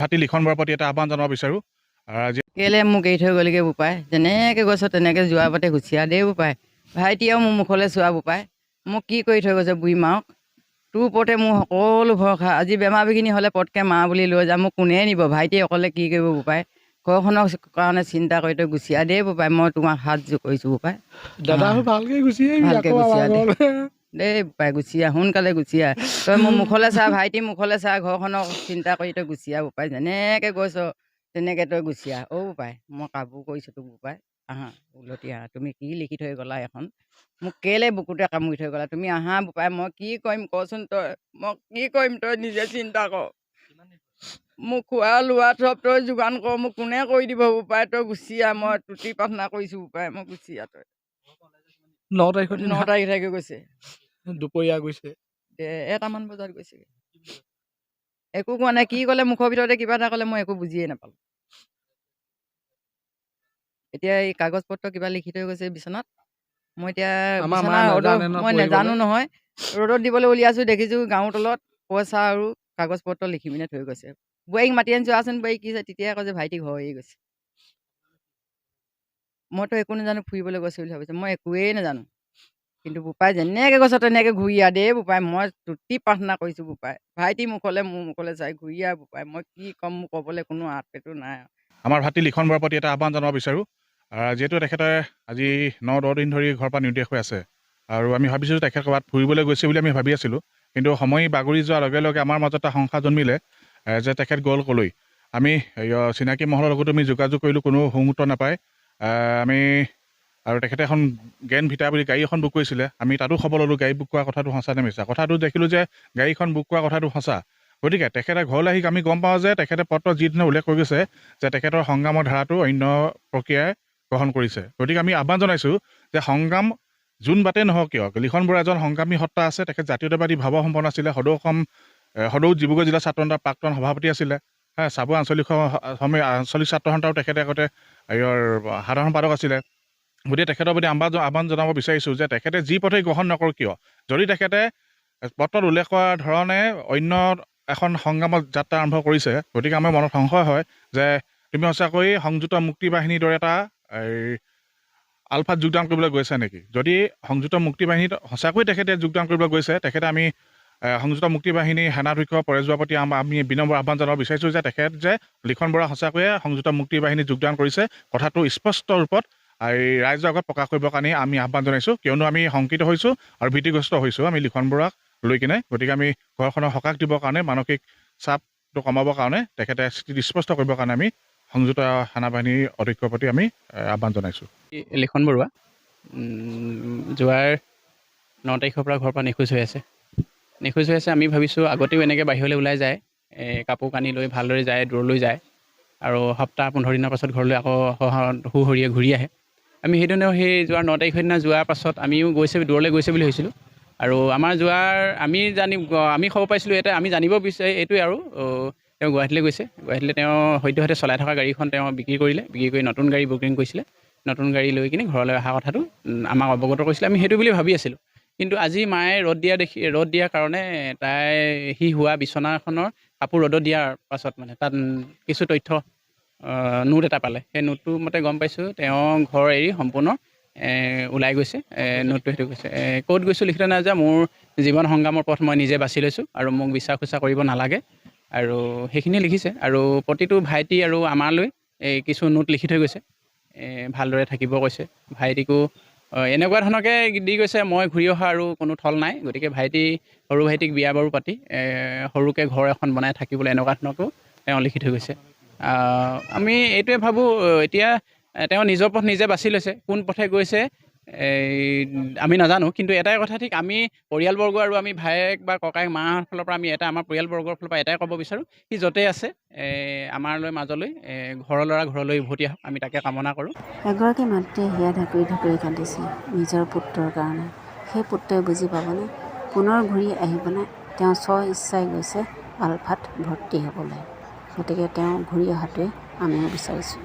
ভাতৃ লিখন বৰাৰ প্ৰতি এটা আহ্বান জনাব বিচাৰোঁ। কেলে মোক এৰি থৈ গ'লগৈ বোপাই? যেনেকৈ গৈছ তেনেকৈ যোৱা বাটে গুচি আহ দেই বোপাই। ভাইটিয়েও মোৰ মুখলৈ চোৱা বোপাই, মোক কি কৰি থৈ গৈছে বুঢ়ী মাওক। তোৰ ওপৰতে মোৰ সকলো ভৰসা। আজি বেমাৰ বিঘিনি হ'লে পটকৈ মা বুলি লৈ যাম, মোক কোনে নিব? ভাইটিয়ে অকলে কি কৰিব বোপাই? ঘৰখনৰ কাৰণে চিন্তা কৰি তই গুচি আহ দেই বোপাই, মই তোমাক হাত জোৰ কৰিছোঁ বোপাই। দাদা, ভালকে গুচি আহিবি। ভালকে আকৌ গুচি আমাৰ আহ দেই। ঘৰলৈ। দেই বোপাই, গুচি আহ, সোনকালে গুচি আহ। তই মোৰ মুখলৈ চা, ভাইটিৰ মুখলৈ চা, ঘৰখনক চিন্তা কৰি তই গুচি আহ বোপাই। যেনেকৈ গৈছ তেনেকৈ তই গুচি আহ। অ' বোপাই, মই কাবু কৰিছোঁ তোক বোপাই, আহা, উলটি আহা। তুমি কি লিখি থৈ গ'লা এখন? মোক কেলৈ বুকুতে কামুৰি থৈ গ'লা? তুমি আহা বোপাই। মই কি কৰিম কচোন তই? মই কি কৰিম, তই নিজে চিন্তা কৰ। মোক খোৱা লোৱা চব তই যোগান কৰ, মোক কোনে কৰি দিব বোপাই? তই গুচি আহ, মই তুতি প্ৰাৰ্থনা কৰিছোঁ বোপাই, মই গুচি আহ তই। 9 তাৰিখৰ 9 দিনা তাৰিখ থাকি গৈছে। দুপৰীয়া গৈছে। 1টামান বজাত গৈছে। একো কোৱা নাই, কি ক'লে মুখৰ ভিতৰতে কিবা এটা ক'লে, মই একো বুজিয়ে নাপালোঁ। এতিয়া এই কাগজ পত্ৰ কিবা লিখি থৈ গৈছে বিচনাত। মই এতিয়া আমাৰ মা বিচনা ৰ'দত নাজানে ন মই পঢ়িবলৈ। নাজানো নহয়, ৰ'দত দিবলৈ উলিয়াইছোঁ, দেখিছোঁ গাঁৱৰ তলত পইচা আৰু কাগজ পত্ৰ লিখি পিনে থৈ গৈছে। বোৱাৰীক মাতি আনিছোঁ, আহচোন বোৱাৰী, কি হৈছে? তেতিয়া কয় যে ভাইটি ঘৰ এৰি গৈছে। মইতো একো নাজানো, ফুৰিবলৈ গৈছে বুলি ভাবিছোঁ, মই একোৱেই নাজানো। কিন্তু বোপাই যেনেকৈ গৈছ তেনেকৈ ঘূৰি আহ দেই বোপাই, মই তুতি প্ৰাৰ্থনা কৰিছোঁ বোপাই। ভাইটি মুখলৈ মোৰ মুখলৈ চাই ঘূৰি আহ বোপাই। মই কি ক'ম, মোক ক'বলৈ কোনো আঁত পেটো নাই আৰু। আমাৰ ভাতৃ লিখন বৰাৰ প্ৰতি এটা আহ্বান জনাব বিচাৰোঁ। যিহেতু তেখেতে আজি 9-10 দিন ধৰি ঘৰৰ পৰা নিৰুদ্দেশ হৈ আছে আৰু আমি ভাবিছিলোঁ তেখেত ক'ৰবাত ফুৰিবলৈ গৈছে বুলি আমি ভাবি আছিলোঁ, কিন্তু সময় বাগৰি যোৱাৰ লগে লগে আমাৰ মাজত এটা শংকা জন্মিলে যে তেখেত গ'ল ক'লৈ। আমি চিনাকি মহলৰ লগতো আমি যোগাযোগ কৰিলোঁ, কোনো সুমুত্ত নাপায়। আমি আৰু তেখেতে এখন গ্ৰেণ্ড ভিটা বুলি গাড়ী এখন বুক কৰিছিলে, আমি তাতো খবৰ ল'লোঁ গাড়ী বুক কৰা কথাটো সঁচা নে মিছা। কথাটো দেখিলোঁ যে গাড়ীখন বুক কৰা কথাটো সঁচা। গতিকে তেখেতে ঘৰলৈ আহি আমি গম পাওঁ যে তেখেতে পত্ৰত যিদিনা উল্লেখ কৰি গৈছে যে তেখেতৰ সংগ্ৰামৰ ধাৰাটো অন্য প্ৰক্ৰিয়াই গ্ৰহণ কৰিছে। গতিকে আমি আহ্বান জনাইছোঁ যে সংগ্ৰাম যোন বাটেই নহওক কিয়, লিখন বৰা এজন সংগ্ৰামী সত্তা আছে, তেখেত জাতীয়তাবাদী ভাৱসম্পন্ন আছিলে, সদৌ অসম, সদৌ ডিব্ৰুগড় জিলা ছাত্ৰ সন্থাৰ প্ৰাক্তন সভাপতি আছিলে, চাবুৱা আঞ্চলিক আঞ্চলিক ছাত্ৰ সন্থাও তেখেতে আগতে ইয়াৰ সাধাৰণ সম্পাদক আছিলে। গতিকে তেখেতৰ প্ৰতি আহ্বান জনাব বিচাৰিছোঁ যে তেখেতে যি পথেই গ্ৰহণ নকৰক কিয়, যদি তেখেতে পত্ৰত উল্লেখ কৰাৰ ধৰণে অন্য এখন সংগ্ৰামত যাত্ৰা আৰম্ভ কৰিছে, গতিকে আমাৰ মনত সংশয় হয় যে তুমি সঁচাকৈয়ে সংযুক্ত মুক্তি বাহিনীৰ দৰে এটা এই আলফাত যোগদান কৰিবলৈ গৈছে নেকি? যদি সংযুক্ত মুক্তি বাহিনীত সঁচাকৈ তেখেতে যোগদান কৰিবলৈ গৈছে, তেখেতে আমি সংযুক্ত মুক্তি বাহিনীৰ সেনাধ্যক্ষ পৰেশ বৰুৱাৰ প্ৰতি আমি বিনম্ৰ আহ্বান জনাব বিচাৰিছোঁ যে তেখেত যে লিখন বৰা সঁচাকৈয়ে সংযুক্ত মুক্তি বাহিনীত যোগদান কৰিছে, কথাটো স্পষ্ট ৰূপত এই ৰাইজৰ আগত প্ৰকাশ কৰিবৰ কাৰণে আমি আহ্বান জনাইছোঁ। কিয়নো আমি শংকিত হৈছোঁ আৰু ভীতিগ্ৰস্ত হৈছোঁ আমি লিখন বৰাক লৈ কিনে। গতিকে আমি ঘৰখনৰ সকাহ দিবৰ কাৰণে, মানসিক চাপটো কমাবৰ কাৰণে, তেখেতে স্থিতি স্পষ্ট কৰিবৰ কাৰণে আমি সংযুক্ত সেনাবাহিনীৰ অধ্যক্ষৰ প্ৰতি আমি আহ্বান জনাইছোঁ। লিখন বৰুৱা যোৱাৰ 9 তাৰিখৰ পৰা ঘৰৰ পৰা নিখোজ হৈ আছে। নিখোজ হৈ আছে, আমি ভাবিছোঁ আগতেও এনেকৈ বাহিৰলৈ ওলাই যায়, কাপোৰ কানি লৈ ভালদৰে যায়, দূৰলৈ যায় আৰু সপ্তাহ 15 দিনৰ পাছত ঘৰলৈ আকৌ সুহৰিয়ে ঘূৰি আহে। আমি সেইদিনা সেই যোৱাৰ 9 তাৰিখৰ দিনা যোৱাৰ পাছত আমিও গৈছে, দূৰলৈ গৈছে বুলি ভাবিছিলোঁ আৰু আমাৰ যোৱাৰ আমি জানি, আমি খবৰ পাইছিলোঁ এটা, আমি জানিব বিচাৰি এইটোৱে আৰু, তেওঁ গুৱাহাটীলৈ গৈছে। গুৱাহাটীলৈ তেওঁ সদ্যহতে চলাই থকা গাড়ীখন তেওঁ বিক্ৰী কৰিলে, বিক্ৰী কৰি নতুন গাড়ী বুকিং কৰিছিলে, নতুন গাড়ী লৈ কিনি ঘৰলৈ অহা কথাটো আমাক অৱগত কৰিছিলে। আমি সেইটো বুলি ভাবি আছিলোঁ, কিন্তু আজি মায়ে ৰ'দ দিয়া দেখি, ৰ'দ দিয়াৰ কাৰণে তাই সি শোৱা বিচনাখনৰ কাপোৰ ৰ'দত দিয়াৰ পাছত তাত কিছু তথ্য, নোট এটা পালে। সেই নোটটোৰ মতে গম পাইছোঁ তেওঁ ঘৰ এৰি সম্পূৰ্ণ ওলাই গৈছে। নোটটো সেইটো কৈছে, ক'ত গৈছোঁ লিখিত নাই যে মোৰ জীৱন সংগ্ৰামৰ পথ মই নিজে বাছি লৈছোঁ আৰু মোক বিশ্বাস খোচা কৰিব নালাগে আৰু সেইখিনিয়ে লিখিছে। আৰু প্ৰতিটো ভাইটি আৰু আমালৈ এই কিছু নোট লিখি থৈ গৈছে, ভালদৰে থাকিব কৈছে। ভাইটিকো এনেকুৱা ধৰণকে দি গৈছে, মই ঘূৰি অহা আৰু কোনো থল নাই, গতিকে সৰু ভাইটিক বিয়া বাৰু পাতি সৰুকৈ ঘৰ এখন বনাই থাকিবলৈ এনেকুৱা ধৰণকো তেওঁ লিখি থৈ গৈছে। আমি এইটোৱে ভাবোঁ, এতিয়া তেওঁ নিজৰ পথ নিজে বাছি লৈছে, কোন পথে গৈছে এই আমি নাজানো, কিন্তু এটাই কথা ঠিক, আমি পৰিয়ালবৰ্গ আৰু আমি ভায়েক বা ককায়েক মাৰ ফালৰ পৰা আমি এটা, আমাৰ পৰিয়ালবৰ্গৰ ফালৰ পৰা এটাই ক'ব বিচাৰোঁ, সি য'তেই আছে আমালৈ মাজলৈ, ঘৰৰ ল'ৰা ঘৰলৈ উভতি আহক, আমি তাকে কামনা কৰোঁ। এগৰাকী মাতৃয়ে হিয়া ঢাকুৰি ঢাকুৰি কান্দিছে নিজৰ পুত্ৰৰ কাৰণে। সেই পুত্ৰই বুজি পাবনে? পুনৰ ঘূৰি আহিবনে? তেওঁ স্ব ইচ্ছাই গৈছে আলফাত ভৰ্তি হ'বলৈ, গতিকে তেওঁ ঘূৰি অহাটোৱে আমিও বিচাৰিছোঁ।